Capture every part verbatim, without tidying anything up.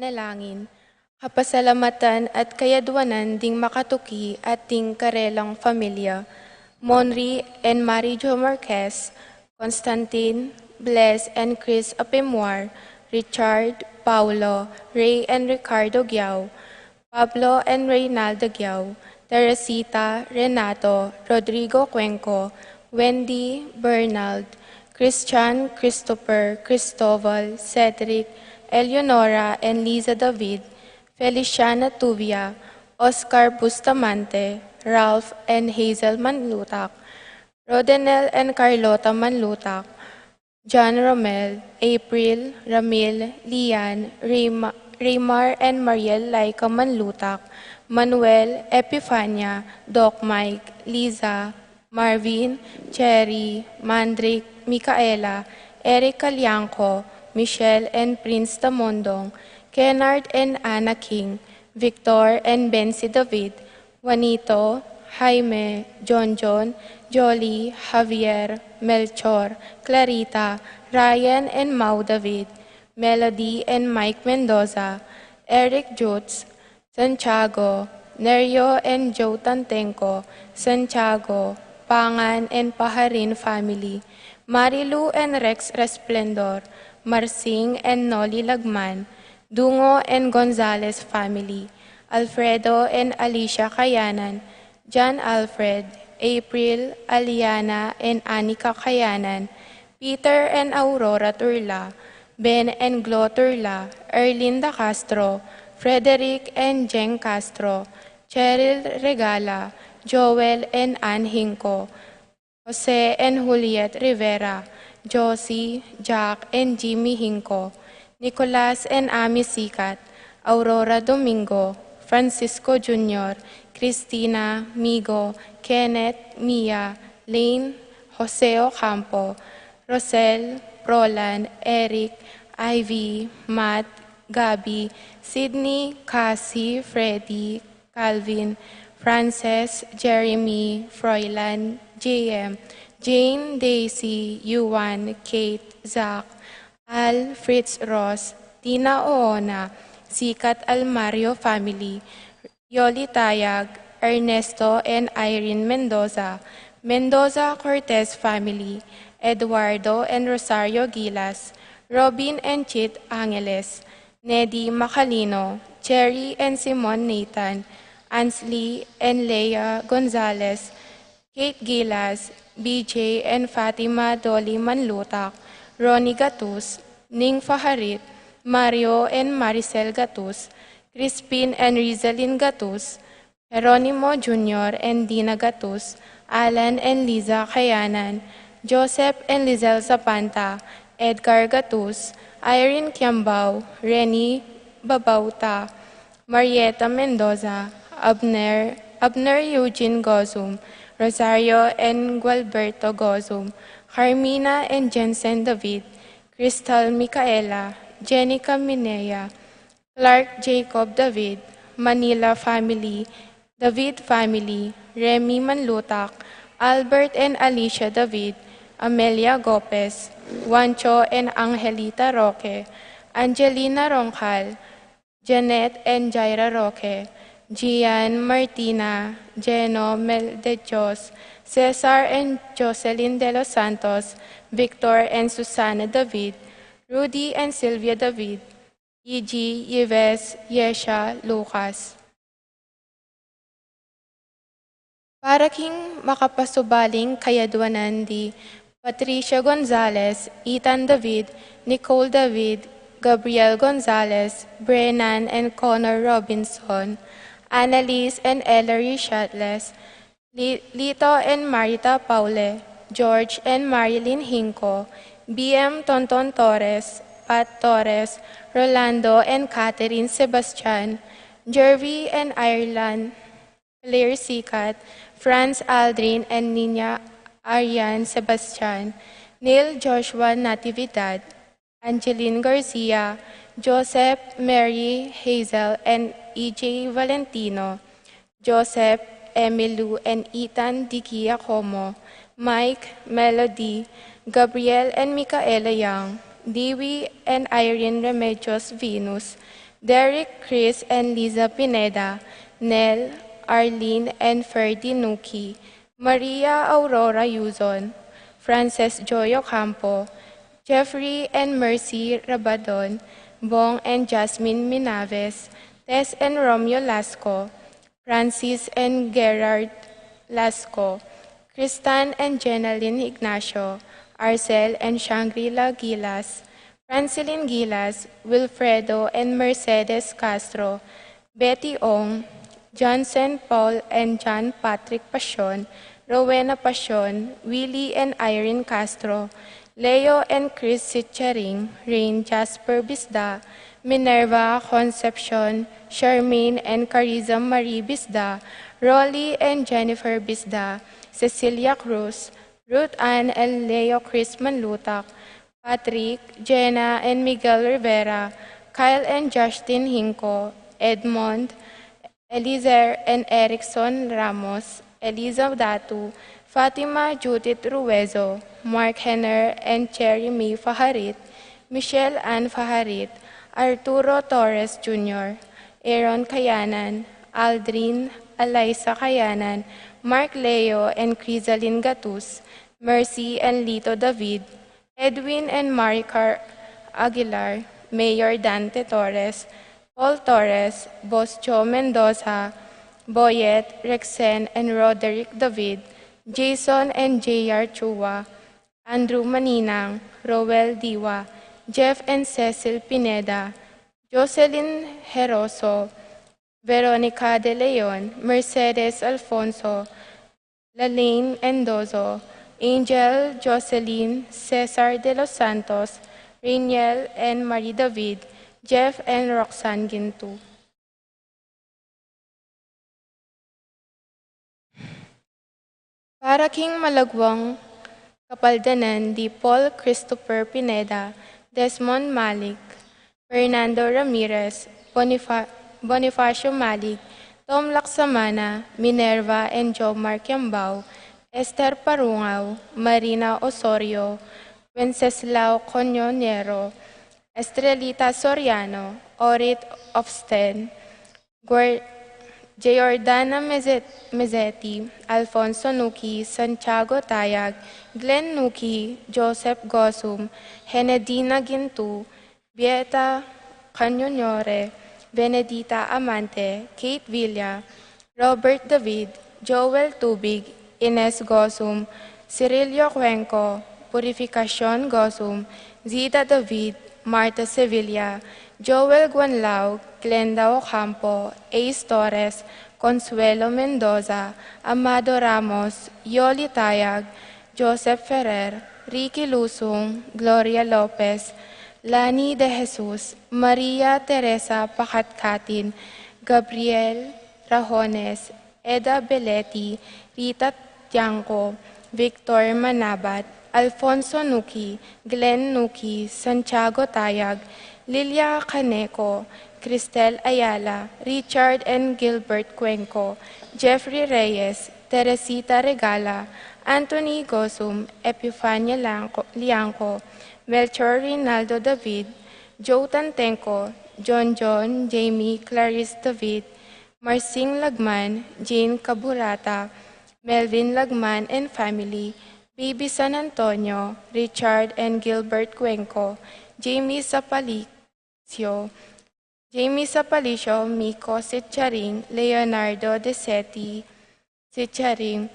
panalangin, kapasalamatan at kayadwanan ding makatuki at ding karelang familia, Monri and Mari Jo Marquez, Constantine, Bless and Chris Apemuar, Richard, Paulo, Ray and Ricardo Giao, Pablo and Reynalda Giao, Teresita, Renato, Rodrigo Cuenco, Wendy, Bernald, Christian, Christopher, Cristobal, Cedric, Eleonora and Liza David, Feliciana Tuvia, Oscar Bustamante, Ralph and Hazel Manlutak, Rodenel and Carlota Manlutak, John Romel, April, Ramil, Lian, Rima-, Raymar and Mariel Laika Manlutak, Manuel, Epifania, Doc Mike, Liza, Marvin, Cherry, Mandrick, Micaela, Eric Calianco, Michelle and Prince Tamondong, Kennard and Anna King, Victor and Bensi David, Juanito, Jaime, John John, Jolly, Javier, Melchor, Clarita, Ryan and Mau David, Melody and Mike Mendoza, Eric Jutz, Santiago, Nerio and Joe Tantenco, Santiago, Pangan and Paharin family, Marilu and Rex Resplendor, Marsing and Noli Lagman, Dungo and Gonzalez family, Alfredo and Alicia Kayanan, John Alfred, April, Aliana and Anika Kayanan, Peter and Aurora Turla, Ben and Glo Turla, Erlinda Castro, Frederick and Jeng Castro, Cheryl Regala, Joel and Ann Hinco, Jose and Juliet Rivera, Josie, Jack and Jimmy Hinco, Nicolas and Ami Sikat, Aurora Domingo, Francisco Junior, Christina, Migo, Kenneth, Mia, Lane, Jose Ocampo, Rosel, Prolan, Eric, Ivy, Matt, Gabby, Sydney, Cassie, Freddy, Calvin, Frances, Jeremy, Froilan, J M, Jane, Daisy, Yuan, Kate, Zach, Al, Fritz, Ross, Tina Oona, Sikat Almario family, Yoli Tayag, Ernesto and Irene Mendoza, Mendoza Cortez family, Eduardo and Rosario Gilas, Robin and Chit Angeles, Nedi Macalino, Cherry and Simon Nathan, Ansley and Leia Gonzalez, Kate Gilas, B J and Fatima Dolly Manlutak, Ronnie Gatus, Ning Faharit, Mario and Maricel Gatus, Crispin and Rizalin Gatus, Jeronimo Junior and Dina Gatus, Alan and Liza Kayanan, Joseph and Lizelle Zapanta, Edgar Gatus, Irene Kiambao, Renny Babauta, Marieta Mendoza, Abner, Abner Eugene Gozum, Rosario and Gualberto Gozum, Carmina and Jensen David, Crystal Micaela, Jenica Minea, Clark Jacob David, Manila family, David family, Remy Manlutak, Albert and Alicia David, Amelia Gopez, Juancho and Angelita Roque, Angelina Roncal, Janet and Jaira Roque, Gian, Martina, Geno, Mel de Dios, Cesar and Jocelyn de los Santos, Victor and Susana David, Rudy and Sylvia David, Iji, Yves, Yesha, Lucas. Para king makapasubaling kayadwanan di Patricia Gonzalez, Ethan David, Nicole David, Gabriel Gonzalez, Brennan and Connor Robinson, Annalise and Ellery Shatles, Li-, Lito and Marita Paule, George and Marilyn Hinco, B M Tonton Torres, Pat Torres, Rolando and Catherine Sebastian, Jervy and Ireland, Claire Sikat, Franz Aldrin and Nina Arian Sebastian, Neil Joshua Natividad, Angeline Garcia, Joseph, Mary, Hazel, and E J Valentino, Joseph, Emilou, and Ethan Di Giacomo, Mike, Melody, Gabriel, and Micaela Young, Dewey, and Irene Remedios Venus, Derek, Chris, and Liza Pineda, Nel, Arlene, and Ferdy Nuki, Maria Aurora Yuzon, Frances Joy Ocampo, Jeffrey and Mercy Rabadon, Bong and Jasmine Minaves, Tess and Romeo Lasco, Francis and Gerard Lasco, Kristan and Jenalyn Ignacio, Arcel and Shangri-La Gilas, Francilyn Gilas, Wilfredo and Mercedes Castro, Betty Ong, Johnson Paul and John Patrick Pasion, Rowena Pasion, Willie and Irene Castro, Leo and Chris Sicharing, Rain Jasper Bisda, Minerva Concepcion, Charmaine and Cariza Marie Bisda, Rolly and Jennifer Bisda, Cecilia Cruz, Ruth Ann and Leo Chris Manlutak, Patrick, Jenna and Miguel Rivera, Kyle and Justin Hinco, Edmond, Elizer and Erickson Ramos, Eliza Datu, Fatima Judith Ruezo, Mark Henner and Cherry May Fajarit, Michelle Ann Fajarit, Arturo Torres Junior, Aaron Kayanan, Aldrin, Alaysa Kayanan, Mark Leo and Crisalin Gatus, Mercy and Lito David, Edwin and Maricar Aguilar, Mayor Dante Torres, Paul Torres, Boscho Mendoza, Boyet, Rexen and Roderick David, Jason and J R Chua, Andrew Maninang, Roel Diwa, Jeff and Cecil Pineda, Jocelyn Heroso, Veronica De Leon, Mercedes Alfonso, Lalaine Endozo, Angel Jocelyn, Cesar De Los Santos, Rainiel and Marie David, Jeff and Roxanne Gintu. Para king malagwang kapaldanan di Paul Christopher Pineda, Desmond Malik, Fernando Ramirez, Bonifa-, Bonifacio Malik, Tom Laksamana, Minerva and Jomar Kiambao, Esther Parungao, Marina Osorio, Wenceslao Coñonero, Estrelita Soriano, Orit Ofsten, Guer-, Jordana Mezet-, Mezeti, Alfonso Nuki, Santiago Tayag, Glenn Nuki, Joseph Gosum, Henedina Gintu, Bieta Canyonore, Benedita Amante, Kate Villa, Robert David, Joel Tubig, Ines Gosum, Cirilio Cuenco, Purificacion Gosum, Zida David, Martha Sevilla, Joel Guanlao, Glenda Ocampo, Ace Torres, Consuelo Mendoza, Amado Ramos, Yoli Tayag, Joseph Ferrer, Ricky Lusung, Gloria Lopez, Lani De Jesus, Maria Teresa Pacatcatin, Gabriel Rahones, Eda Beleti, Rita Tiangco, Victor Manabat, Alfonso Nuki, Glenn Nuki, Santiago Tayag, Lilia Caneco, Cristel Ayala, Richard and Gilbert Cuenco, Jeffrey Reyes, Teresita Regala, Anthony Gosum, Epifania Lanco-, Liangco, Melchor Rinaldo David, Joe Tantenco, John John, Jamie, Clarice David, Marsing Lagman, Jane Caburata, Melvin Lagman and family, Baby San Antonio, Richard and Gilbert Cuenco, Jamie Sapalicio, Jamie Sapalicio, Miko Sicharing, Leonardo De Seti Sicharing,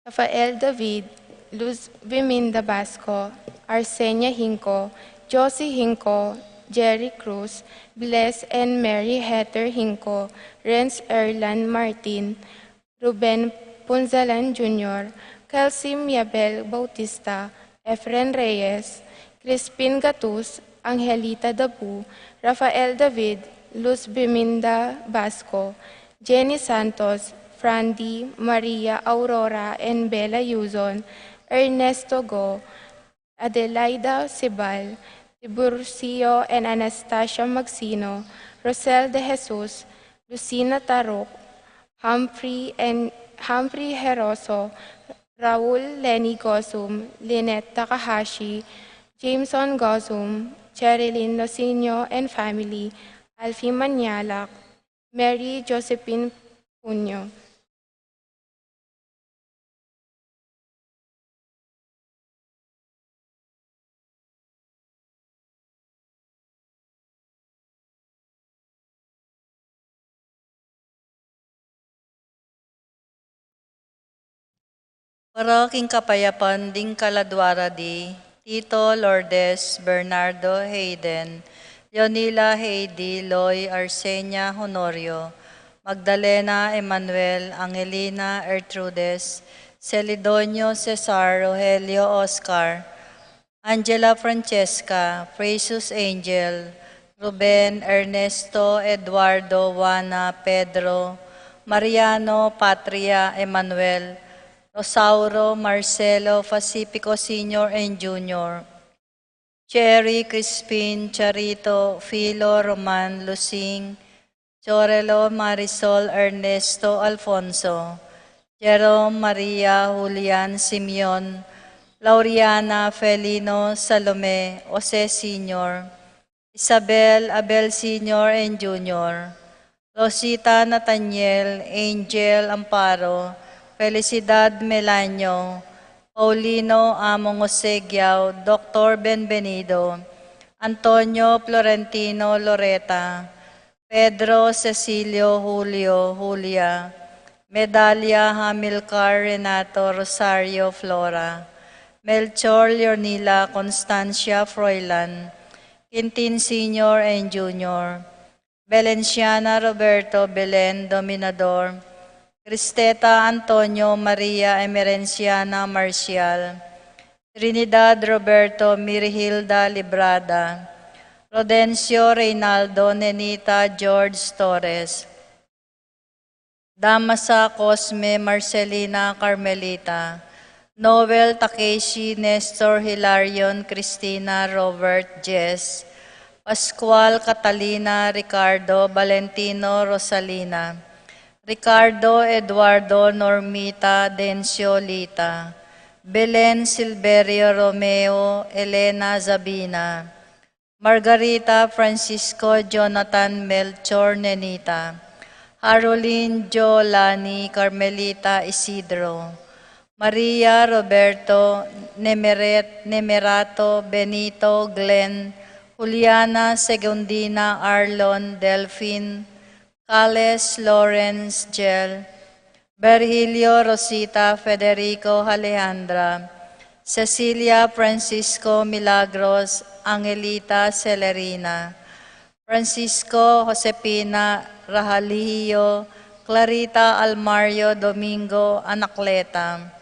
Rafael David, Luz Viminda Basco, Arsenia Hinco, Josie Hinco, Jerry Cruz, Bless and Mary Heather Hinco, Renz Erlan Martin, Ruben Punzalan Junior, Kelsey Miabel Bautista, Efren Reyes, Crispin Gatus, Angelita Dabu, Rafael David, Luz Biminda Basco, Jenny Santos, Frandy, Maria Aurora and Bella Yuzon, Ernesto Go, Adelaida Sibal, Tiburcio and Anastasia Magsino, Rosel De Jesus, Lucina Taruk, Humphrey and Humphrey Heroso, Raul Lenny Gosum, Lynette Takahashi, Jameson Gosum, Cherilyn Losinio and family, Alfie Manialac, Mary Josephine Cunio. Para king kapayapan ding kaladua ra di Tito, Lourdes, Bernardo, Hayden, Leonila, Heidi, Loy, Arsenia, Honorio, Magdalena, Emmanuel, Angelina, Ertrudes, Celidonio, Cesar, Rogelio, Oscar, Angela, Francesca, Precious, Angel, Ruben, Ernesto, Eduardo, Juana, Pedro, Mariano, Patria, Emmanuel, Rosauro, Marcelo, Pacifico Senior and Junior, Cherry, Crispin, Charito, Philo, Roman, Lusing, Chorelo, Marisol, Ernesto, Alfonso, Jerome, Maria, Julian, Simeon, Lauriana, Felino, Salome, Jose Senior, Isabel, Abel Senior and Junior, Rosita, Nathaniel, Angel, Amparo, Felicidad, Melanio, Paulino, Among Jose Giao, Doctor Benvenido, Antonio, Florentino, Loreta, Pedro, Cecilio, Julio, Julia, Medalia, Hamilcar, Renato, Rosario, Flora, Melchor, Leonila, Constancia, Froilan, Quintin Senior and Junior, Belenciana, Roberto, Belen, Dominador, Cristeta, Antonio, Maria, Emerenciana, Marcial, Trinidad, Roberto, Mirihilda, Librada, Rodencio, Reynaldo, Nenita, George, Torres, Damasa, Cosme, Marcelina, Carmelita, Noel, Takeshi, Nestor, Hilarion, Cristina, Robert, Jess, Pascual, Catalina, Ricardo, Valentino, Rosalina, Ricardo, Eduardo, Normita, Dencio, Lita, Belen, Silverio, Romeo, Elena, Zabina, Margarita, Francisco, Jonathan, Melchor, Nenita, Harolin, Joe, Lani, Carmelita, Isidro, Maria, Roberto, Nemeret, Nemerato, Benito, Glenn, Juliana, Segundina, Arlon, Delfin, Cales, Lawrence, Jel, Virgilio, Rosita, Federico, Alejandra, Cecilia, Francisco, Milagros, Angelita, Celerina, Francisco, Josepina, Rahalio, Clarita, Almario, Domingo, Anacleta,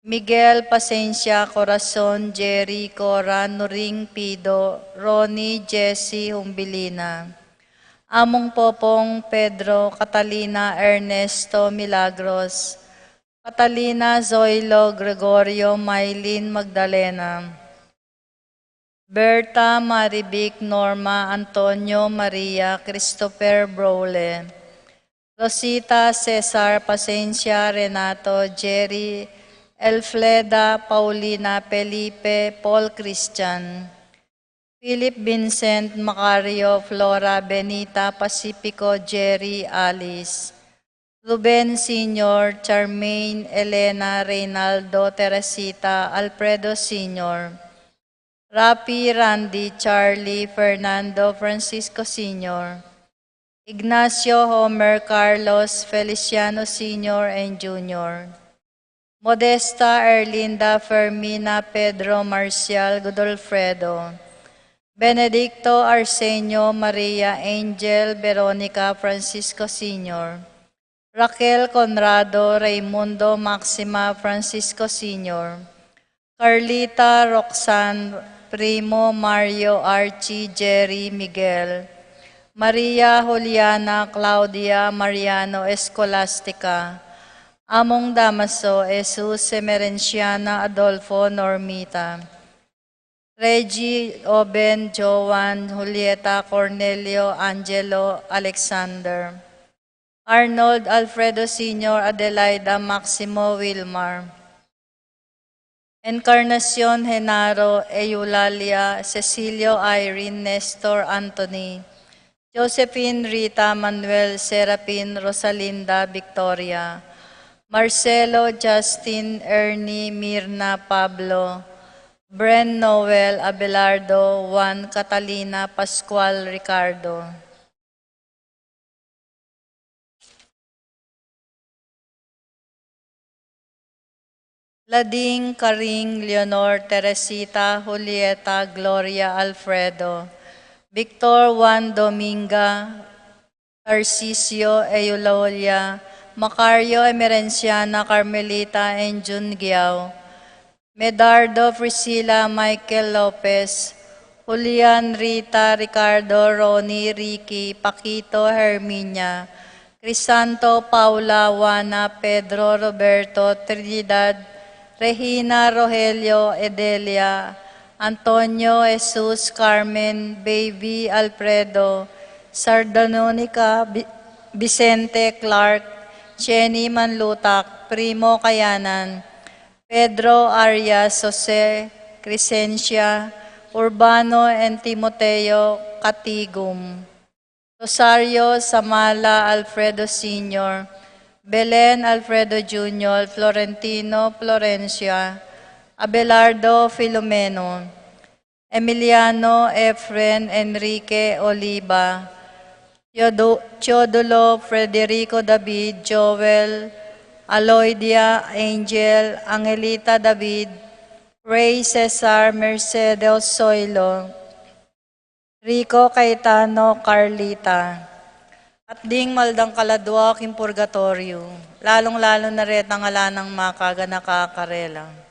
Miguel, Pasencia, Corazon, Jerry, Cora, Nuring, Pido, Ronnie, Jessie, Humbilina, Among Popong, Pedro, Catalina, Ernesto, Milagros, Catalina, Zoilo, Gregorio, Maylin, Magdalena, Berta, Marivic, Norma, Antonio, Maria, Christopher, Brole, Rosita, Cesar, Pasencia, Renato, Jerry, Elfleda, Paulina, Felipe, Paul, Christian, Philip, Vincent, Macario, Flora, Benita, Pacifico, Jerry, Alice, Ruben Senior, Charmaine, Elena, Reynaldo, Teresita, Alfredo Senior, Rapi, Randy, Charlie, Fernando, Francisco Senior, Ignacio, Homer, Carlos, Feliciano Senior and Junior, Modesta, Erlinda, Fermina, Pedro, Marcial, Godolfredo, Benedicto, Arsenio, Maria, Angel, Veronica, Francisco Senior, Raquel, Conrado, Raimundo, Maxima, Francisco Senior, Carlita, Roxanne, Primo, Mario, Archie, Jerry, Miguel, Maria, Juliana, Claudia, Mariano, Escolastica, Among Damaso, Jesus, Emerenciana, Adolfo, Normita, Reggie, Oben, Joan, Julieta, Cornelio, Angelo, Alexander, Arnold, Alfredo Senior, Adelaida, Maximo, Wilmar, Encarnacion, Genaro, Eulalia, Cecilio, Irene, Nestor, Anthony, Josephine, Rita, Manuel, Serapin, Rosalinda, Victoria, Marcelo, Justin, Ernie, Mirna, Pablo, Bren, Noel, Abelardo, Juan, Catalina, Pascual, Ricardo. Lading, Karing, Leonor, Teresita, Julieta, Gloria, Alfredo, Victor, Juan, Dominga, Arcisio, Eulalia, Macario, Emerenciana, Carmelita, and Jun Giao, Medardo, Priscilla, Michael Lopez, Julian, Rita, Ricardo, Ronnie, Ricky, Paquito, Herminia, Crisanto, Paula, Juana, Pedro, Roberto, Trinidad, Regina, Rogelio, Edelia, Antonio, Jesus, Carmen, Baby, Alfredo, Sardonica, Bi-, Vicente, Clark, Jenny, Manlutak, Primo, Kayanan, Pedro, Arias, Jose, Crescencia, Urbano, and Timoteo, Katigum, Rosario, Samala, Alfredo Senior, Belen, Alfredo Junior, Florentino, Florencia, Abelardo, Filomeno, Emiliano, Efren, Enrique, Oliva, Teodo-, Teodulo, Frederico, David, Joel, Aloydia, Angel, Angelita, David, Ray, Cesar, Mercedes, Soilo, Rico, Cayetano, Carlita. At ding maldang kaladua king purgatoryo, lalung-lalu na retang ala nang makaganaka karela.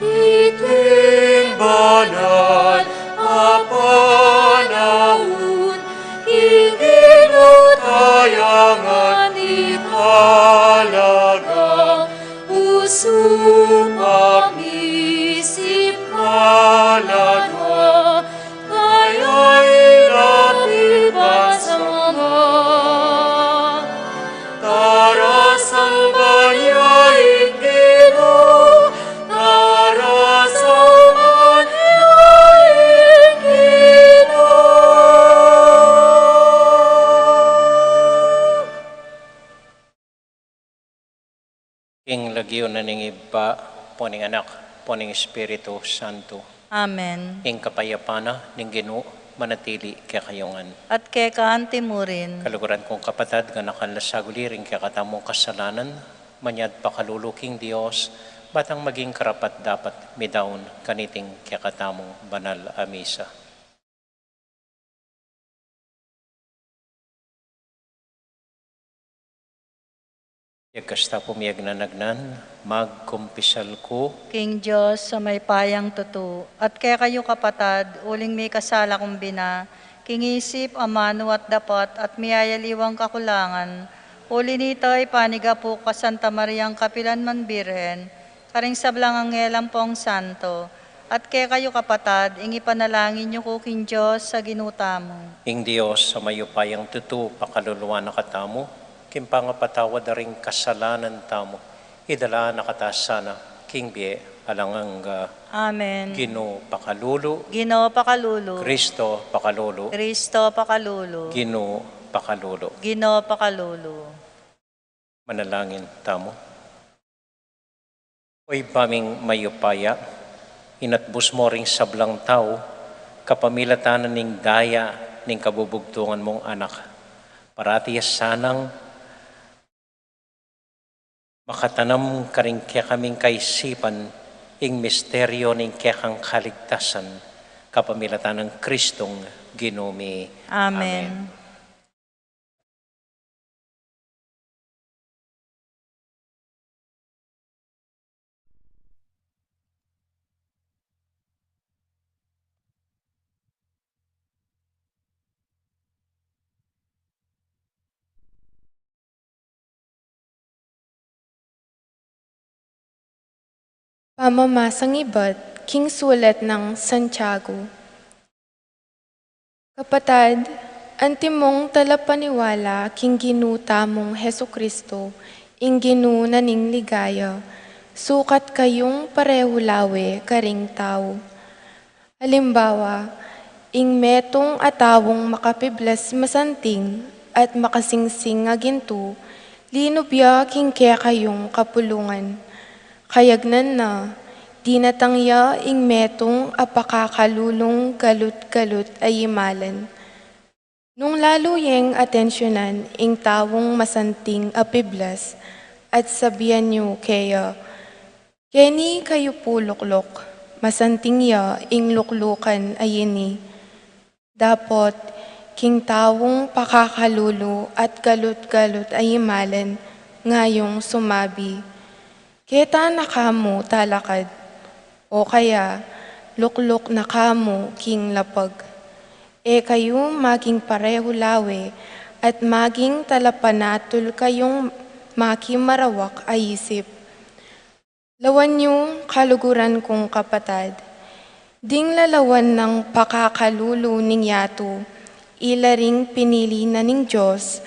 Iting banal a panaun, king Ginu taya ngan italaga, pusu, pamisip, kaladwa, kaya ilapit at samba. Tara, samban ya ing Ginu, tara, samban ya ing Ginu. King lagyu na ning Ibpa, ampo ning Anak, ampo ning Espiritu Santo. Amen. Ing kapayapan na ning Ginu manatili kekayu ngan. At keka antimurin. Kaluguran kung kapatad, ganakan la saguli ring kekatamung kasalanan, manyad pakalulu king Dios, ba tang maging karapat-dapat midaun kaniting kekatamung banal a misa. Yagkasta pu, miyagnanagnan, magkumpisal ku king Dios a mayupayang tutu, at kekayu kapatad, uling mikasala kung bina, king isip, amanu at dapat, at miyayaliwang kakulangan, uli nita ipanigapu ku kang Santa Mariang kapilan man Birhen, karing sablang anghel ampong santo, at kekayu kapatad, ing ipanalangin yu ku king Dios a Ginu tamu. Ing Dios a mayupayang tutu pakaluluan na katamu, king pangapatawad da ring kasalanan tamu, idala na kata sana king bie alang angga. Amen. Ginu pakalulu. Ginu pakalulu. Kristo pakalulu. Kristo pakalulu. Ginu pakalulu. Ginu pakalulu. Manalangin tamu. O Ibpa ming mayupaya, inatbus mu ring sablang tau kapamilatan na ning daya ning kabubugtungan mung Anak. Parati ya sanang makatanam karing kekaming kaisipan ing misteryo ning kekang kaligtasan, kapamilatan nang Kristong Ginu mi. Amen. Amen. Pamamasang ibat king sulat nang Santiago. Kapatad, antimong talapaniwala king Ginu tamung Jesucristo, ing Ginu na ning ligaya, sukat kayung parehu lawe karing tau. Alimbawa, ing metung a taung makapiblas masanting at makasingsing a gintu, linub ya king kekayung kapulungan. Kayagnan na, dinatang ya ing metung a pakakalulung galut-galut a imalan. Nung lalu yeng atensyunan ing taung masanting a piblas, at sabian yu keya, "Keni kayu pu lukluk, masanting ya ing luklukan a ini." Dapot, king taung pakakalulu at galut-galut a imalan, ngayung sumabi, "Keta na kamu talakad," o kaya, "Lukluk na kamu king lapag." E kayu maging parehu lawe, at maging talapanatul kayung makimarawak a isip. Lawan yu, kaluguran kung kapatad, ding lalawan nang pakakalulu ning yatu, ila ring pinili na ning Dios,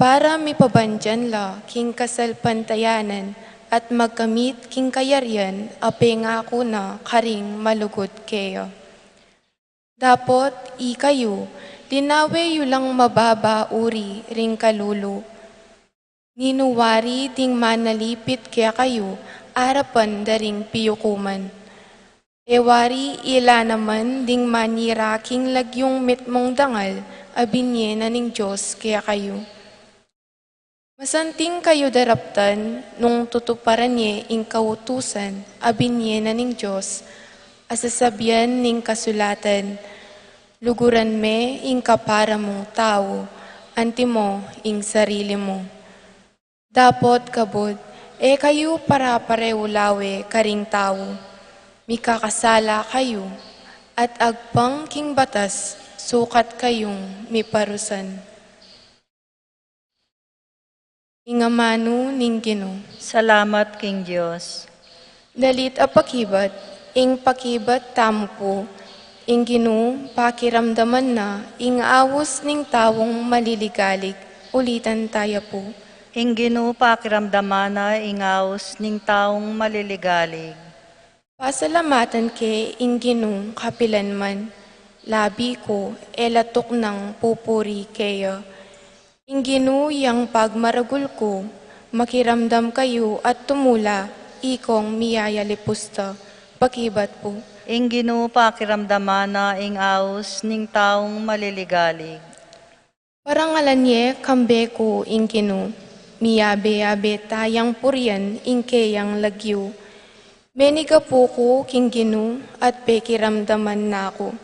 para mipabandian la king kasalpantayanan at magkamit king kayarian a pengaku na karing malugud keya. Dapot ikayu, linawe yu lang mababa uri ring kalulu. Ninu wari ding manalipit kekayu arapan da ring piyukuman? E wari ila naman ding manira king lagyung mitmung dangal a binie na ning Dios kekayu? Masanting kayu daraptan nung tutuparan ye ing kautusan a binie na ning Dios, a sasabian ning kasulatan, "Luguran me ing kapara mung tau, antimo ing sarili mu." Dapot kabud, e kayu para-parehu lawe karing tau. Mikakasala kayu, at agpang king batas, sukat kayung miparusan. Ing amanu ning Ginu. Salamat king Dios. Dalit a pakibat, ing pakibat tamu pu, ing Ginu pakiramdaman na ing aus ning taung maliligalig, ulitan taya pu. Ing Ginu pakiramdaman na ing aus ning taung maliligalig. Pasalamatan ke ing Ginu kapilan man, labi ku e la tuknang pupuri keya. Ing Ginu yang pagmaragul ku, makiramdam kayu at tumula, ikong miyayalipusta, pakibat pu. Ing Ginu pakiramdaman na ing aus ning taung maliligalig. Parangalan ye kambe ku ing Ginu, miyabe-yabe tayang purian ing keyang lagyu. Menigapu ku king Ginu at pekiramdaman na ku.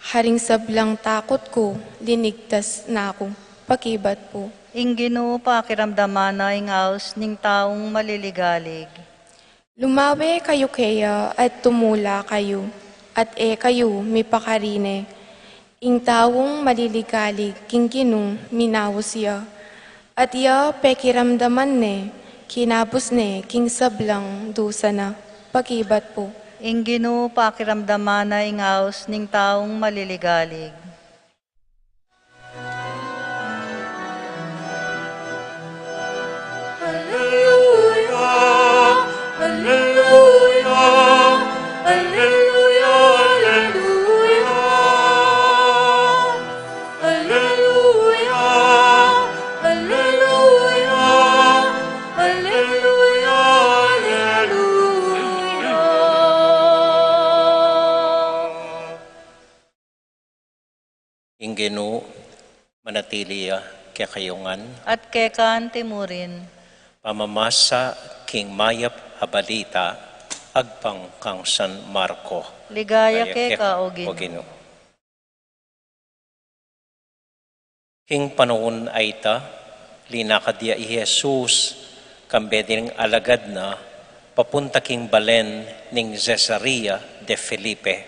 Karing sablang takut ku, linigtas na ku. Pakibat pu. Ing Ginu pakiramdaman na ing aus ning taung maliligalig. Lumawe kayu keya at tumula kayu, at e kayu mipakarine. Ing taung maliligalig king Ginu minaus ya, at ya pekiramdaman ne, kinabus ne king sablang dusa na. Pakibat pu. Ing Ginu pakiramdaman na ing aus ning taung maliligalig. Alleluia, alleluia, alleluia, alleluia. Alleluia, alleluia, alleluia, alleluia. Ing Ginu manatili ya kekayu ngan. At keka anti mu rin. Pamamasa king mayap a balita agpang kang San Marco. Ligaya keka, o Ginu. King panaun a ita, linakad ya i Jesus kambe ding alagad na papunta king balen ning Cesarea de Felipe.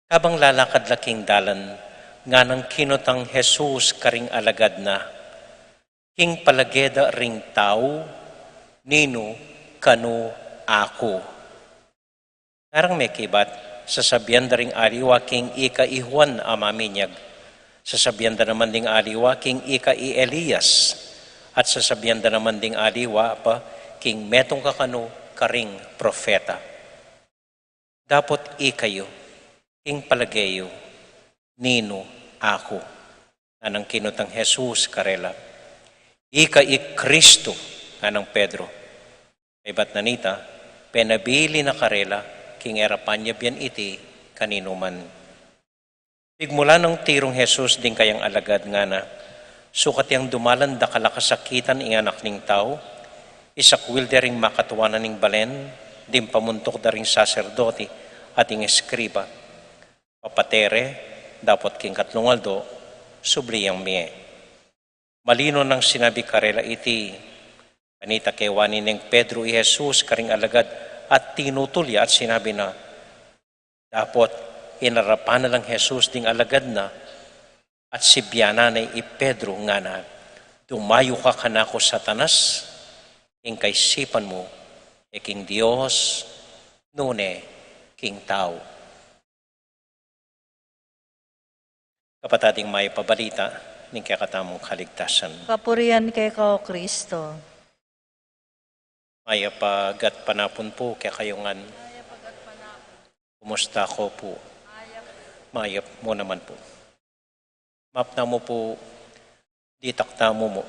Kabang lalakad la king dalan, nganang kinutang Jesus karing alagad na, "King palage da ring tau, ninu kanu aku?" Ngarang mekibat, sasabian da ring aliwa king ika i Juan a maminyag, sasabian da naman ding aliwa king ika i Elias, at sasabian da naman ding aliwa pa king metung ka kanu karing propeta. Dapot ikayu, king palage yu, ninu aku? Nganang kinutang Jesus karela, "Ika i Kristo," nganang Pedro. Kaybat na nita, penabili na karela king e ra panyabian iti kaninuman. Pigmula nang tirung Jesus ding kayang alagad, ngana, "Sukat yang dumalan dakal a kasakitan ing Anak ning Tau, isakwil de ring makatuanan ning balen, ding pamuntuk da ring saserdote at ding eskriba, papate re, dapot king katlung aldo, subli yang mie." Malino nang sinabi karela iti. Kanita kewan neng Pedro i Jesus karing alagad at tinutul ya at sinabi na. Dapot inarapan na lang Jesus ding alagad na at sibianan ne i Pedro, ngana, "Dumayu ka kanaku, Satanas, ing kaisipan mu e king Dios, nune king tau." Kapatad, ing mayap a balita ning kekatamung kaligtasan. Kapurian keka, o Kristo. Mayap a gatpanapun pu kekayu ngan. Kumusta ko pu? Mayap mu naman pu. Mapna mu pu, ditak tamu mu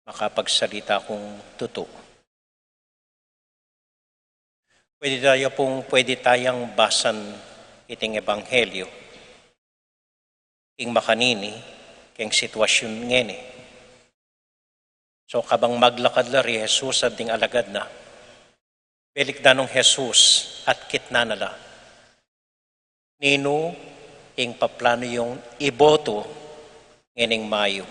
makapagsalita kung tutu. Pwede taya pung, pwede tayang basan iting ebanghelyo king makanini, king sitwasyun ngeni. So, kabang maglakad la ri Jesus at ding alagad na, belikdan nong Jesus at kitnan na la, "Ninu ing paplanu yung iboto ngening mayu?"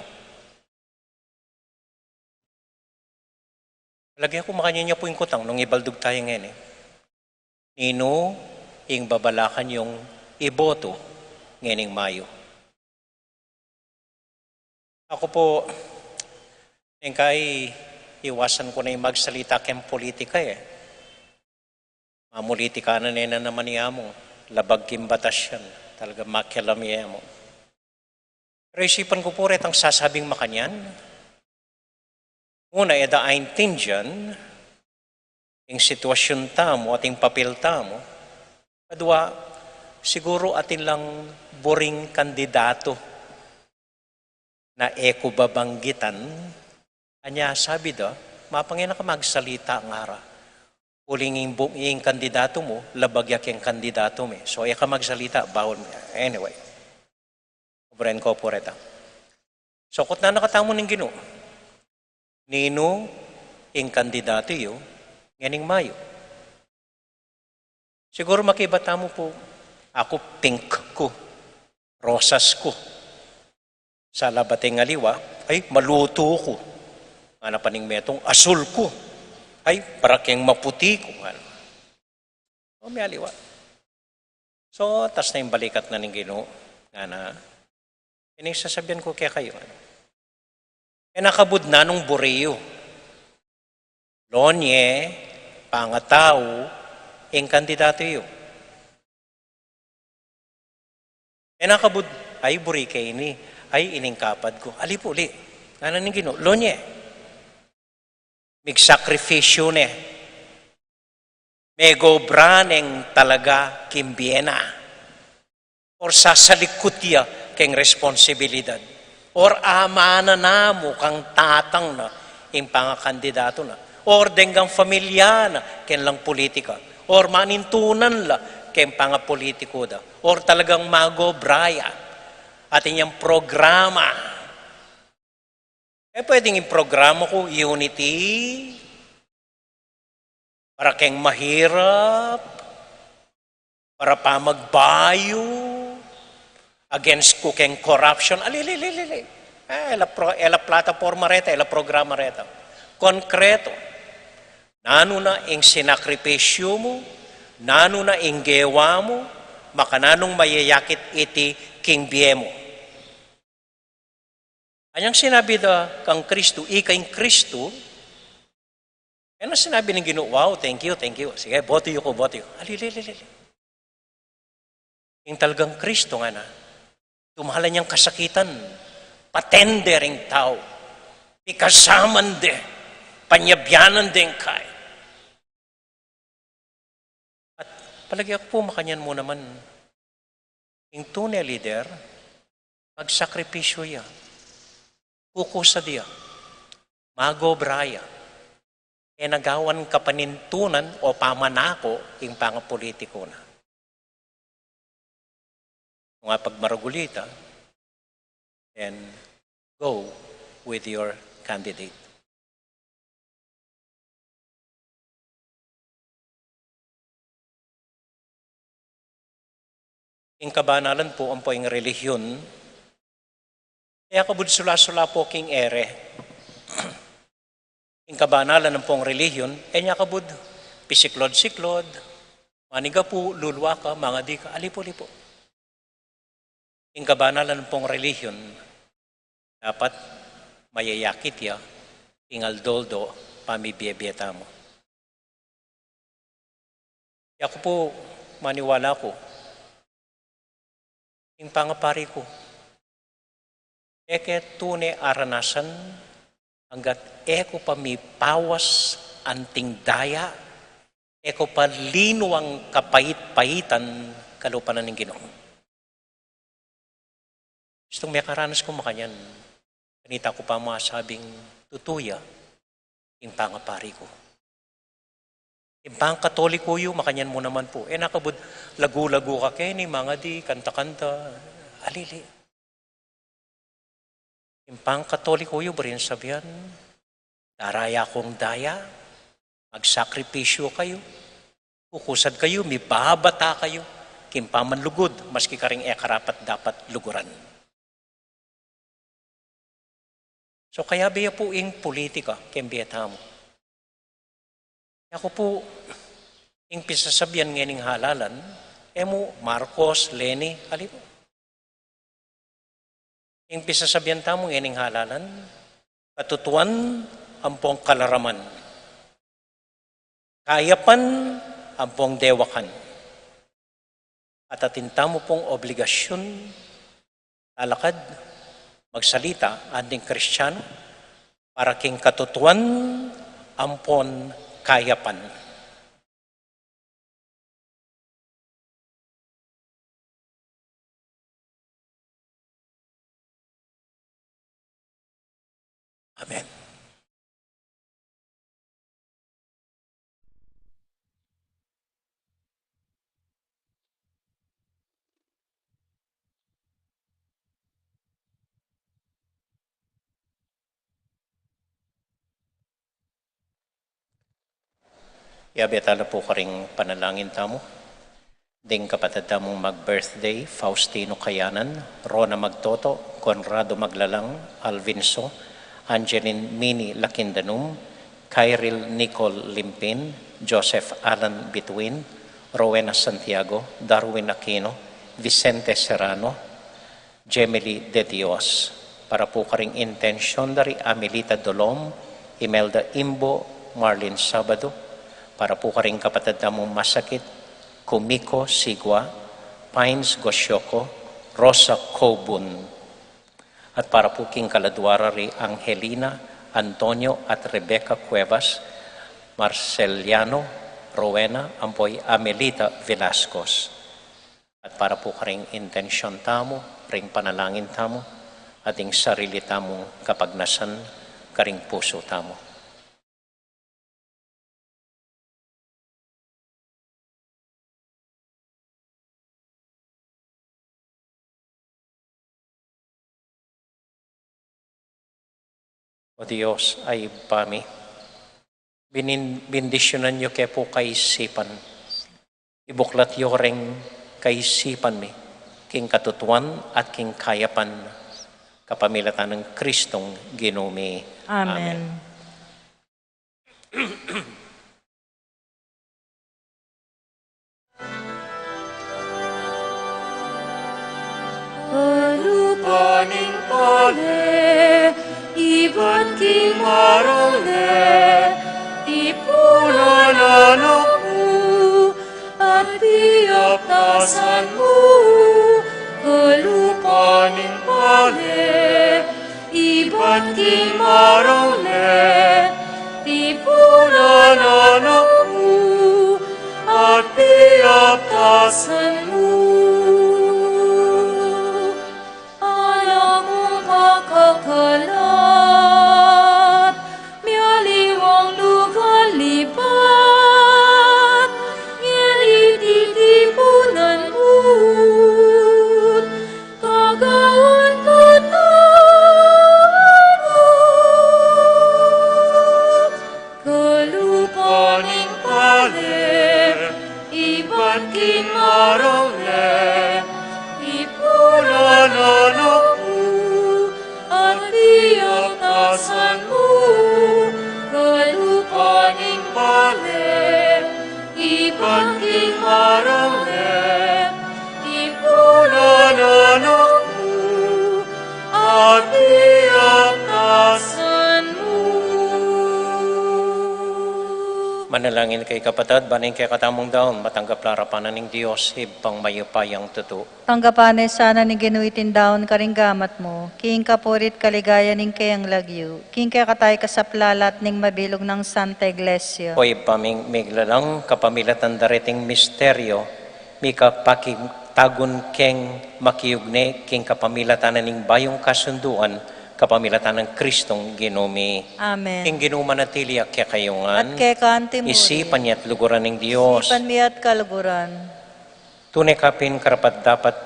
Lage ku makanyan ya pu ing kutang nung ibaldug taya ngeni. Ninu ing babalakan yung iboto ngening Mayo? Aku pu, nengkay iwasan ku ne magsalita keng politika e. Mamulitika na ne naman ya mu, labag king batas yan, talaga makialam ya mu. Pero isipan ku pu retang sasabing makanyan. Una, e da aintindian ing sitwasyun tamu at ing papil tamu. Kadua, siguru atin lang buring kandidatu na e ku babanggitan, anya sabi da, mapang e na ka magsalita ngara. Uling ing bu-, ing kandidatu mu, labag ya keng kandidatu mi. So, e ka magsalita, bawal mu. Anyway. Obren ko pu reta. So, kutnan na katamu ning Ginu. Ninu ing kandidatu yu ngening Mayo? Siguru makibat tamu pu, aku pink ku, rosas ku. Sa labat ing aliwa, ay, malutu ku. Ngana pa ning metung, asul ku. Ay, para keng maputi ku. Ngana. O, may aliwa. So, tas na ing balikat na ning Ginu, ngana, ini ing sasabian ku kekayu, ngana. E na kabud nanung buri yu. Lonye, pangatau, ing kandidatu yu. E na kabud, ay, buri ke ini, ay, ining kapad ku. Ali pu, ali. Ngana ning Ginu, lonye. Migsakripisyu ne. Megobra neng talaga king bie na. Or sasalikut ya keng responsibilidad. Or amanan na mu kang tatang na ing pangakandidatu na. Or deng pamilya na keng lang politika. Or manintunan la keng pangapolitiku da. Or talagang magobra ya. Atin yang programa. E pwedeng ing programa ku, unity, para keng mahirap, para pamagbayu, against ku keng corruption. Ali, ali, ali, ali. E, e la pro-, e la plataporma reta, e la programa reta. Konkreto. Nanu na ing sinakripisyu mu, nanu na ing gewa mu, makananung mayayakit iti king bie mu. Anyang sinabi da kang Kristu, ika ing Kristu, e na sinabi ning Ginu, "Wow, thank you, thank you. Sige, boto yu ku, boto yu ku." Ali, ali, ali, ali. Ing talagang Kristu ngana, dumalan yang kasakitan, patende ring tau, pikasaman de, panyabyanan deng kai. At palagi aku pu makanyan mu naman. Ing tune lider, magsakripisyu ya. Kukusad ya. Magobra ya. E na gawan kapanintunan o pamanako ing pangapolitiku na. Nung apagmaragul ita, then go with your candidate. Ing kabanalan pu ampo ing relihiyon, e ya kabud sula-sula pu king ere. Ing kabanalan ampong relihiyon, e nya kabud pisiklod-siklod, manigapu, luluaka, mangadi ka, ali pu, ali pu. Ing kabanalan ampong relihiyon, dapat mayayakit ya ing aldo-aldo pamibie-bie tamu. Yaku pu, maniwala ku, ing pangapari ku, e ke tune aranasan anggat e ku pa mipawas anting daya, e ku pa linuang kapait-paitan kalupa na ning Ginu. Istung mekaranas ku makanyan, kanita ku pa masabing tutu ya ing pangapari ku. Ing pangkatoliku yu, makanyan mu naman pu. E na kabud lagu-lagu ka keni, mangadi, kanta-kanta, alili. Ing pangkatoliku yu, buri nang sabian, daraya kung daya, magsakripisyu kayu, kukusad kayu, mibabata kayu king pamanlugud, maski karing e karapat-dapat luguran. So, kayabe ya pu ing politika keng bie tamu. Yaku pu, Ing pisasabian ngening halalan, e mu Marcos, Leni, ali pu. Ing pisasabian tamu ngening halalan, katutuan ampong kalaraman, kayapan ampong dewakan. At atin tamu pung obligasyun, lalakad, magsalita, anting Kristiyanu, para king katutuan ampon kayapan. Amen. Yabe tala pu karing panalangin tamu. Ding kapatad tamung mag-birthday, Faustino Kayanan, Rona Magtoto, Conrado Maglalang, Alvin So, Angeline Mini Lakindanum, Kyril Nicole Limpin, Joseph Alan Bituin, Rowena Santiago, Darwin Aquino, Vicente Serrano, Gemily De Dios, para pu karing intensyon da ri Amelita Dolom, Imelda Imbo, Marlene Sabado, para pu karing kapatad tamung masakit, Kumiko Sigua, Pines Gosioko, Rosa Kobun, at para pu king kaladua ra ri Angelina, Antonio at Rebecca Cuevas, Marceliano, Rowena, ampo i Amelita Velascos. At para pu karing intensyon tamu, ring panalangin tamu, at ing sarili tamung kapagnasan karing pusu tamu. O Dios a Ibpa mi, binin-, bindisyunan yu ke pu kaisipan. Ibuklat yu ring kaisipan mi king katutuan at king kayapan, kapamilatan nang Kristong Ginu mi. Amen. Amen. Kalupa ning pale, ibat king marau le, tipunan anak mu, at piaptasan mu, kalupa ning pale, ibat king marau le, tipunan anak mu, at piaptasan mu. Anak mung makakalat, mialiwang lugal lipat, ngeni titipunan mu, kagawan ka tamu. Kalupa ning pale, ibat king marau le, tipunan anak mu, at piaptasan mu, kalupa ning pale, ibat king marau le, tipunan anak mu, at piaptasan mu. Manalangin kayu kapatad, ban ing kekatamung daun, matanggap la arapan na ning Dios, Ibpang mayupayang tutu. Tanggapan na sana ning Ginu iting daun karing gamat mu, king kapurian at kaligayan ning keyang lagyu, king kekatamu at kasaplalan ning mabilug nang Santa Iglesia. O Ibpa ming miglalang, kapamilatan da reting misteryo, mika pakitagun keng makiugne king kapamilatan na ning bayung kasunduan, kapamilatan nang Kristong Ginu mi. Amen. Ing Ginu manatili ya kekayu ngan. At keka antimurin. Isipan ya at luguran ning Dios. Isipan mi at kaluguran. Tune ka pin karapat-dapat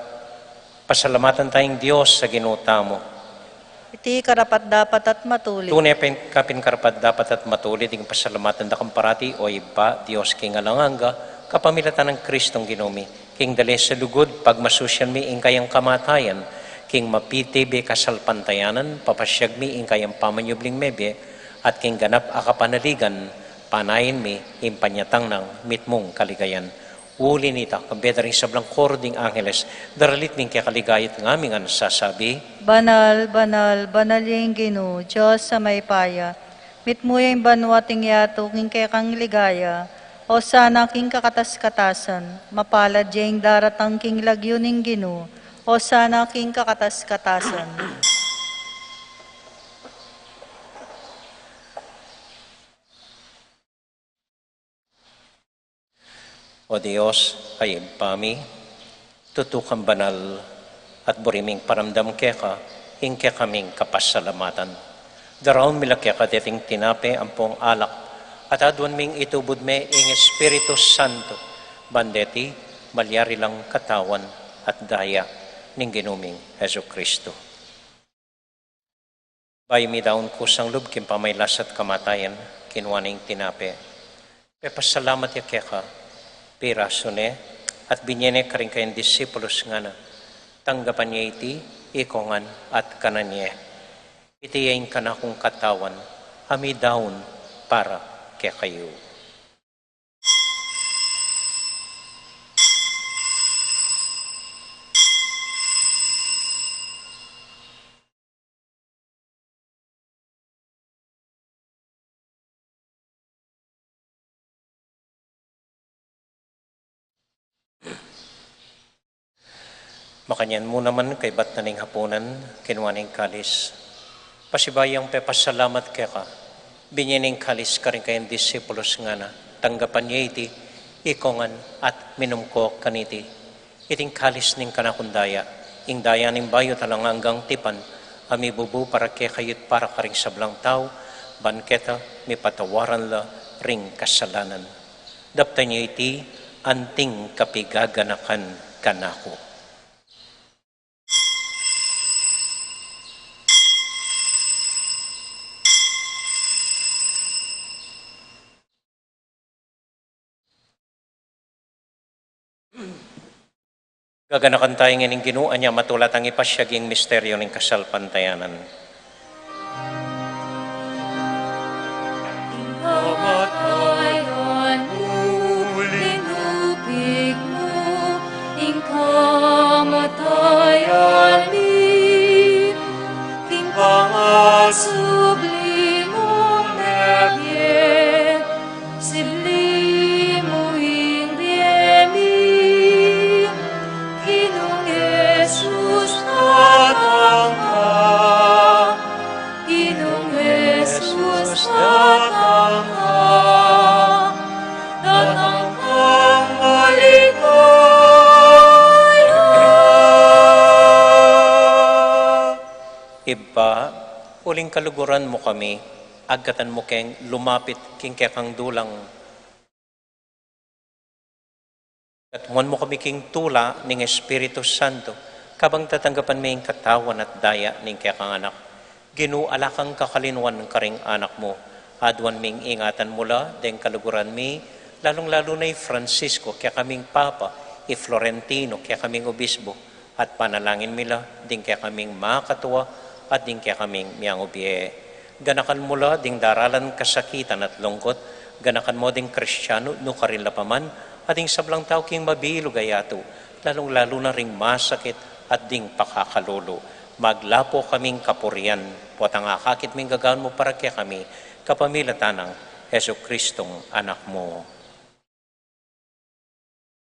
pasalamatan taya ing Dios a Ginu tamu. Iti karapat-dapat at matulid. Tune pin ka pin karapat-dapat at matulid ing pasalamatan da kang parati, o Ibpa, Dios king alang angga, kapamilatan nang Kristong Ginu mi. King dalis a lugud, pagmasusyan mi ing kayang kamatayan, king mapitibe kasalpantayanan, papasyag mi ing kayang pamanyubling mebie, at king ganap a kapanaligan, Panayan mi ing panyatang nang mitmung kaligayan. Uli na nita, kambe da ring sablang koro ding angeles, daralit ning keka ligaya at ngaming ngan sasabi: Banal, banal, banal ya ing Ginu, Dios a mayupaya. Mitmu ya ing banua at ing yatu king kekang ligaya. Osana king kakatas-katasan. Mapalad ya ing daratang king lagyu ning Ginu. Osana king kakatas-katasan. O Dios a Ibpa mi, tutu kang banal, at buri ming paramdam keka ing kekaming kapasalamatan. Daraun mi la keka deting tinape ampong alak, at aduan ming itubud me ing Espiritu Santo, ban deti malyari lang katawan at daya ning Ginu ming Jesucristo. Bayu midaun kusang lub king pamagkasakit at kamatayan, kinua ne ing tinape, pepasalamat ya keka, pirasu ne, at binye ne karing kayang disipulus, ngana: Tanggapan ye iti ikongan at kanan ye. Iti ya ing kanakung katawan a midaun para kekayu. Makanyan mu naman kaybat na ning hapunan, kinua ne ing kalis, pasibayu yang pepasalamat keka, binye ne ing kalis karing kayang disipulus, ngana: Tanggapan ye iti ikongan at minum ko kaniti. Iti ing kalis ning kanakung daya, ing daya ning bayu at alang anggang tipan, a mibubu para kekayu at para karing sablang tau, ban keta mipatawaran la ring kasalanan. Daptan ye iti anting kapigaganakan kanaku. Gaganakan taya ngeni ing Ginu, anya matula tang ipasiag ing misteryu ning kasalpantayanan. Ing kamatayan mu, linupig mu ing kamatayan mi, king pangasubli mung mebie, sibli mu ing bie mi, Ginung Jesus, datang ka. Ginung Jesus, datang ka. Datang kang maligaya. Ibpa, uling kaluguran mu kami, agkatan mu keng lumapit king kekang dulang. Katmuan mu kami king tula ning Espiritu Santo, kabang tatanggapan mi ing katawan at daya ning kekang Anak. Ginu, ala kang kakalinuan karing anak mu. Aduan ming ingatan mu la deng kaluguran mi, lalung-lalu na i Francisco, kekaming Papa, i Florentino, kekaming Obispo, at panalangin mi la ding kekaming makatua at ding kekaming miangubie. Ganakan mu la ding daralan kasakitan at lungkut, ganakan mu ding Kristianu nukarin la pa man, at ding sablang tau king mabilug a yatu, lalung-lalu na ring masakit at ding pakakalulu. Maglapu kaming kapurian, potang akakit ming gagawan mu para kekami, kapamilatan nang Jesucristong Anak mu.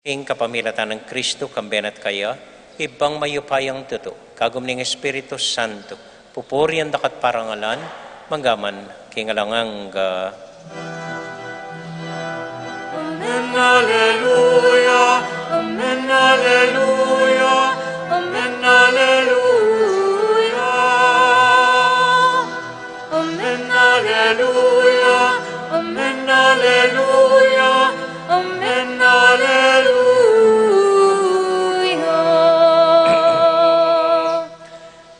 King kapamilatan nang Kristu, kambe na at kaya, Ibpang mayupayang tutu, kagum ning Espiritu Santo, pupurian da ka at parangalan, mangga man king alang angga. Amen, alleluia, amen, alleluia, amen, alleluia. Amen, alleluia, amen, alleluia, amen, alleluia.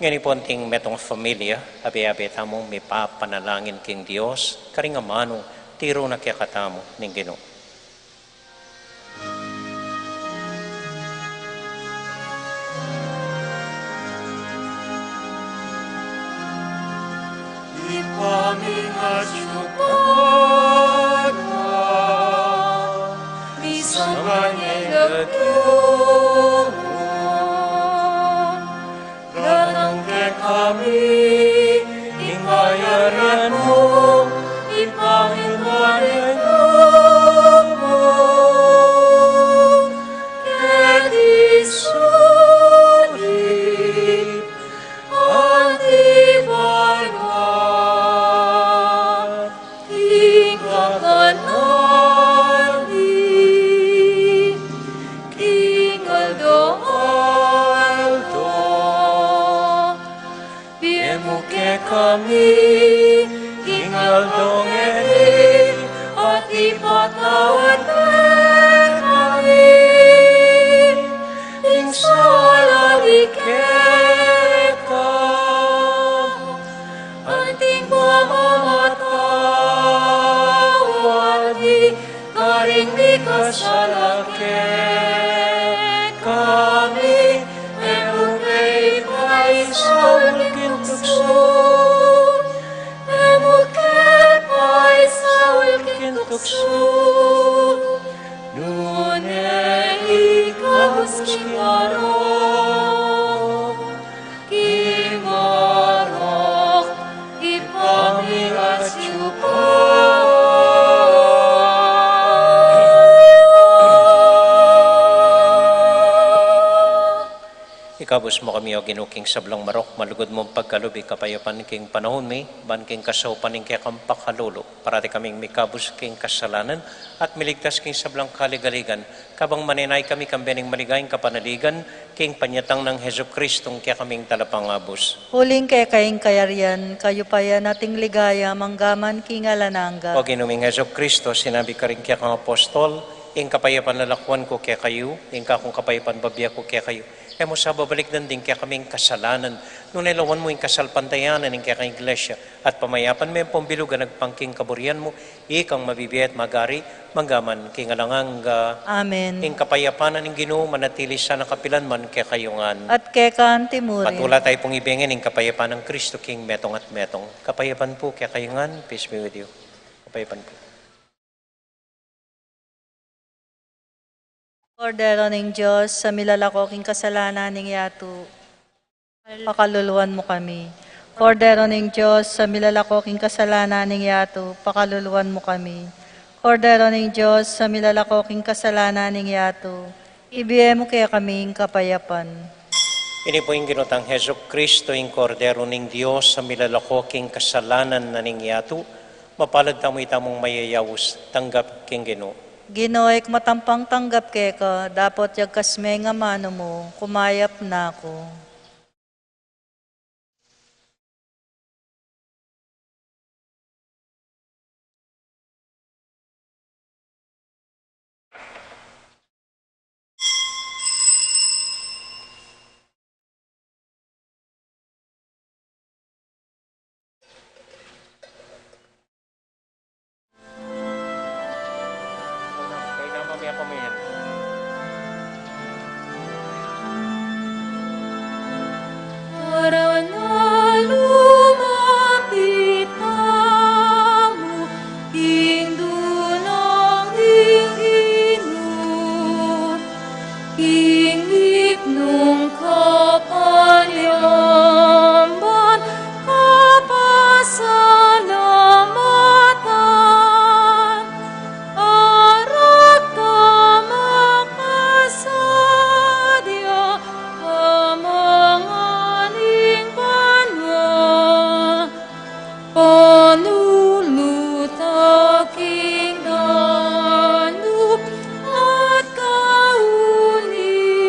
Ngeni pu anting metung a familia, abe-abe tamung mipapanalangin king Dios, karing amanu tiru na kekatamu ning Ginu. Ibpa mi, atsu ka Ganang kekami ing kayarian mu, ipamintuan ing lub mu keti sulip anti banua. King kakananu king aldo-aldo, ibie mu kekami king aldo ngeni, at ipatawad mu kekami ing sala mi keka, anti ing pamamatawad mi karing mikasala kekami. E mu ke paisaul king tuksu, e mu ke paisaul king tuksu, nune ikabus king marok, king marok ipamiatsu ka. Ikabus mu kami, O Ginu, king sablang marok, malugud mung pagkalub ing kapayapan king panaun mi, ban king kasaupan ning kekang pakalulu, parati kaming mikabus king kasalanan at miligtas king sablang kaligaligan, kabang manenaya kami kambe ning maligayang kapanaligan king panyatang nang Jesucristo a kekaming Talapangabus. Uling keka ing kayarian, kayupayan at ing ligaya mangga man king alang angga. O Ginu ming Jesucristo, sinabi mu karing kekang apostol, ing kapayapan lalakuan ku kekayu, ing kakung kapayapan bibie ku kekayu. E mu sa babalikdan ding kekaming kasalanan, nune lawan mu ing kasalpantayanan ning kekang Iglesia, at pamayapan me ampong bilug a agpang king kaburian mu, ikang mabibie at magari mangga man king alang angga. Amen. Ing kapayapan ning Ginu manatili sana kapilan man kekayu ngan. At keka anti murin. Patula tayu pung ibie ngan ing kapayapan nang Kristo king metung at metung. Kapayapan pu kekayu ngan, peace be with you. Kapayapan pu. Kordero ning Dios, a milalako king kasalanan ning yatu, pakaluluan mu kami. Kordero ning Dios, a milalako king kasalanan ning yatu, pakaluluan mu kami. Kordero ning Dios, a milalako king kasalanan ning yatu, ibie mu kekami ing kapayapan. Ini pu ing Ginu tang Jesucristo, ing Kordero ning Dios, a milalako king kasalanan na ning yatu. Mapalad tamu itamung mayayaus tanggap king Ginu. Ginu, e ku matampang tanggap keka, dapot yagkas me ing amanu mu, kumayap na ku. Para na lumapit tamu king dunang ning Ginu, king miknung kapalyamban, kapasalamatan, arakta makasadya, kamanganing banua, panuluta king danup at kauni.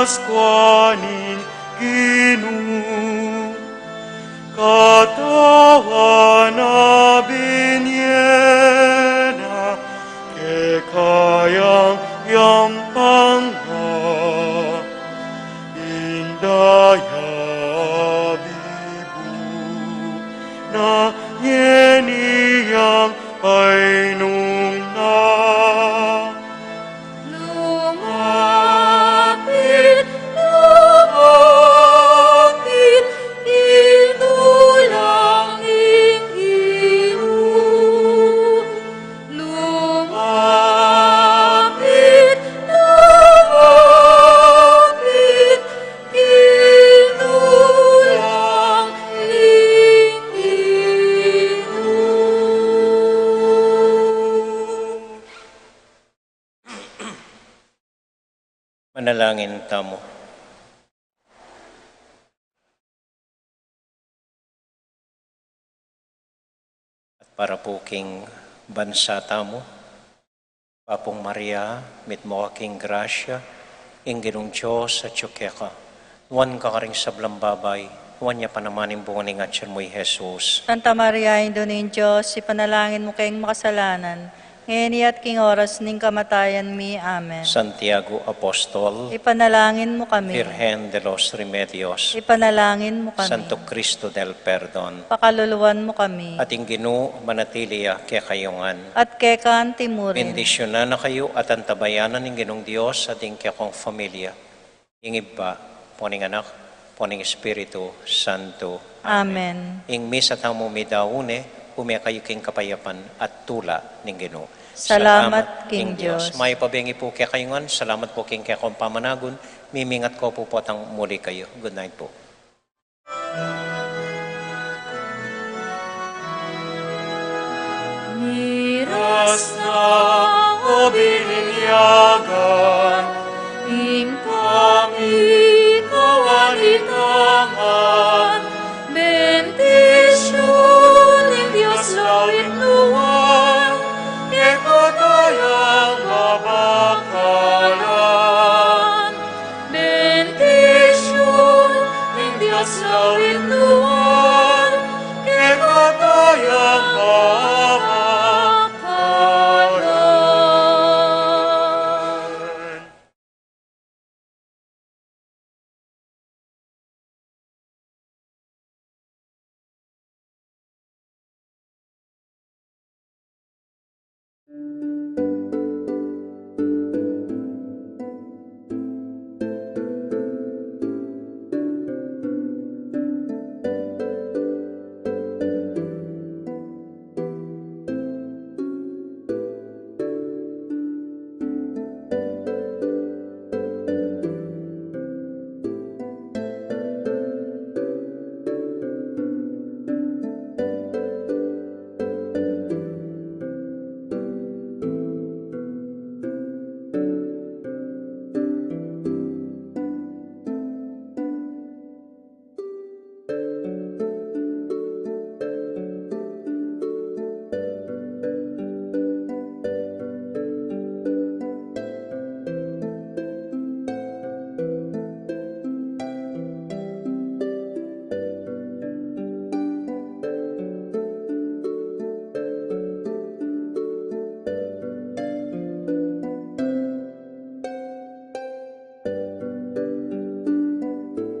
Paskua ning Ginu, katawan a binye na kekayang yampang na, ing daya bibu na ngeni yang painum na. Lumapit, lumapit, itulang ning Ginu. Lumapit, lumapit, itulang ning Ginu. Manalangin tamu. At para pu king bansa tamu, Bapung Maria, mitmu ka king grasya, ing Ginung Dios atyu keka. Nuan ka karing sablang babai, nuan ya pa naman ing bunga ning atyan mu, i Jesus. Santa Maria, Indu ning Dios, ipanalangin mu keng makasalanan, ngeni at king oras ning kamatayan mi. Amen. Santiago Apostol, ipanalangin mu kami. Virgen de los Remedios, ipanalangin mu kami. Santo Cristo del Perdon, pakaluluan mu kami. At ing Ginu manatili ya kekayu ngan. At keka anti mu rin. Bendisyunan na kayu at antabayanan ning Ginung Dios at ing kekong familia. Ing Ibpa, ampo ning Anak, ampo ning Espiritu Santo. Amen. Ing misa tamu midaun ne, ume kayu king kapayapan at tula ning Ginu. Salamat king Dios. Mayap a bengi pu kekayu ngan, salamat pu king kekong pamanagun, mimingat ko pu potang muli kayu. Good night pu. Miras na o bininyagan,